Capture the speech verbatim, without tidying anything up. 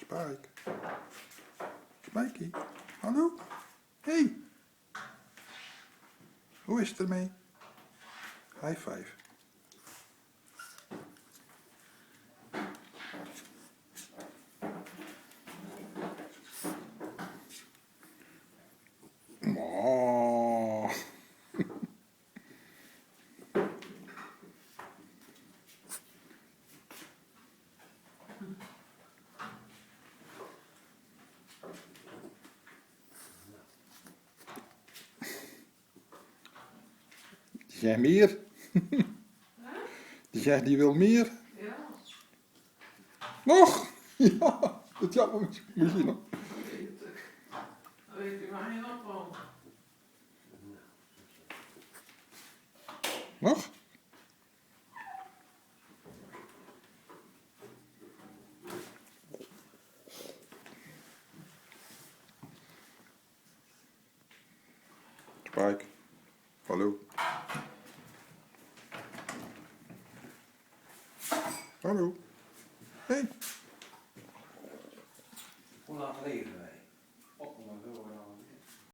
Spike. Spikey. Hallo? Hey. Hoe is 't d'rmee? High five. Oh. Dee zag mier. Dee zag, dee wil mier. Nog? Ja, dat, ja, mós, mós zien, hè. Nog? Spike. Hallo. Hallo. Hey. Hoe laat leven wij? Op, maar zo, eh,